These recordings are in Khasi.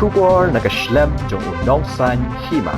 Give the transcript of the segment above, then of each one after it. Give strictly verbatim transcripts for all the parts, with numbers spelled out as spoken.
Khubor na ka shlem jong u nongsaiñ hima.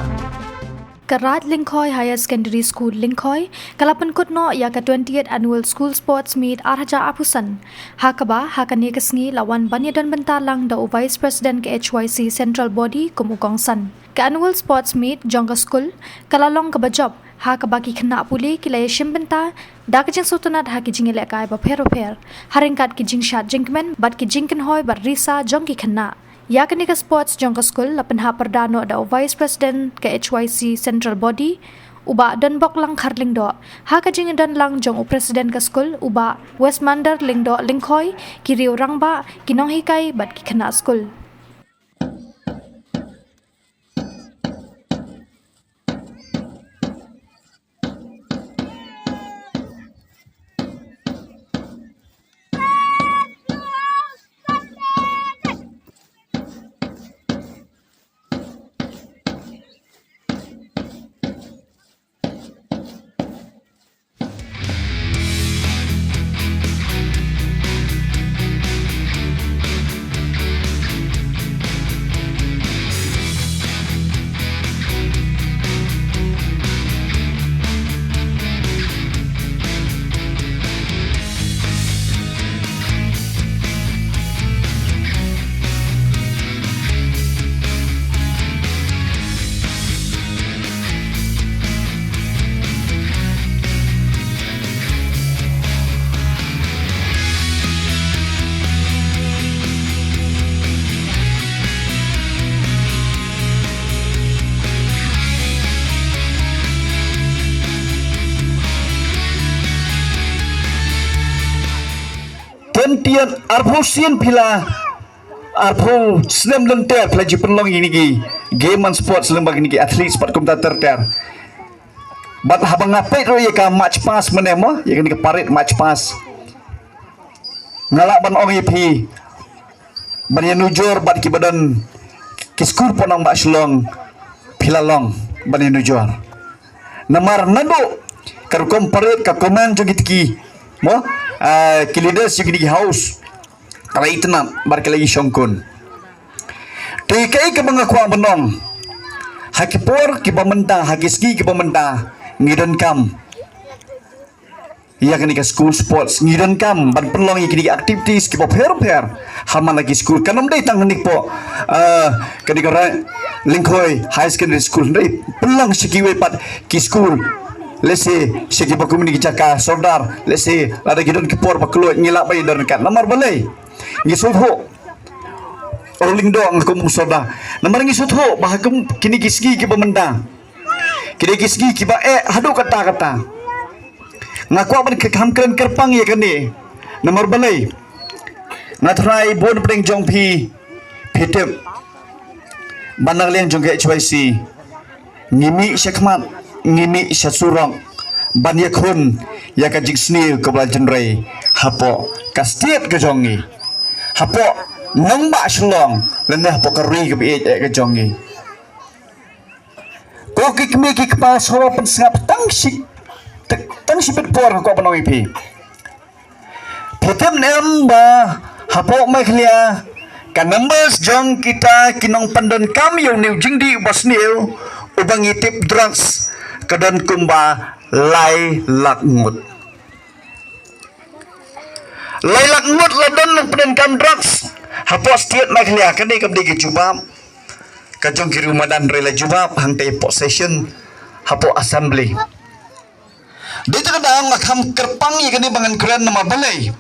Ka Raid Lyngkhoi Higher Secondary School Lyngkhoi ka la pynkut noh ïa ka twentieth Annual School Sports Meet ar hajar arphew san. Ha kaba ha kane ka sngi la wan ban ïadon bynta lang da u Vice President ka H Y C Central Body kum u kongsan. Ka Annual Sports Meet jong ka skul ka la long kaba jop, ha kaba ki khynnah pule ki la ïashim bynta da ka jingsngewtynnat ha ki jingïalehkai bapher bapher, ha ryngkat ki jingshad jingkmen bad ki jingkynhoi bad risa jong ki khynnah. Ïa kane ka sports jong ka skul la pynhap pyrda noh da u Vice President ka H Y C Central Body, u Bah Donboklang Kharlyngdoh, ha ka jingdon lang jong u President ka skul, u Bah Westmander Lyngdoh Lyngkhoi, ki riew rangbah, ki nonghikai bad ki khynnah skul. Tyntiat arphew sien phi la, arphew snem lynter phi la ju pynlong ïa kine ki game and sports lyngba kine ki athletes bad kumta ter ter. Bad haba nga peit ruh ïa ka march past mynne mo, ïa kane ka parade march past, nga lah ban ong ïa phi ban ïanujor bad kiba don ki skul pawnong ba Shillong, phi la long ban ïanujor. Namar naduh ka rukom parade ka command jong kiti ki mo, ah, ki leaders jong kine ki house ka la itynnad bad ka la ishongkun. Te kaei kaba nga kwah ban ong, ha ki por kiba mynta, ha ki sngi kiba mynta, ngi donkam ïa kane ka school sports, ngi donkam ban pynlong ïa kine ki activities kiba pher pher ha man la ki skul. Kan ym dei tang hangne hapoh, ah, kane ka Raid Lyngkhoi Higher Secondary School, hynrei pynlong sha kiwei pat ki skul. Lehse sha kiba kum kine ki jaka sordar, lehse lada ki don ki por ba kloi ngi lah ban ïadon ryngkat. Namar balei? Ngi sngewthuh, u Lyngdoh, nga kum u sordar. Namar ngi sngewthuh ba ha kum kine ki sngi kiba mynta, kine ki sngi kiba eh haduh katta katta. Nga kwah ban kham kren kyrpang ïa kane. Namar balei? Nga tharai bun pdeng jong phi, phi tip ba na liang jong ka H Y C ngi mih sha khmat, ngi mih sha surok ban ïakhun ïa ka jingsniew kaba la jynrei hapoh ka state ka jong ngi, hapoh nongbah Shillong lane hapoh ka ri kaba ïeit eh ka jong ngi. Ko ki kmie ki kpa, sngewbha pynsngap tang shi, tang shi bit por, nga kwah ban ong ïa phi. Phi tip ne em ba hapoh Meghalaya ka numbers jong kita ki nongpyndonkam ïa une u jingdih uba sniew uba ngi tip drugs ka don kumba lai lak ngut. Lai lak ngut la don nongpyndonkam drugs hapoh state Meghalaya. Kane kam dei ka jubab ka jong ki riew madan, hynrei la jubab hangtei hapoh session, hapoh assembly. Dei te ka daw nga kham kyrpang ïa kane ba ngan kren, namar balei?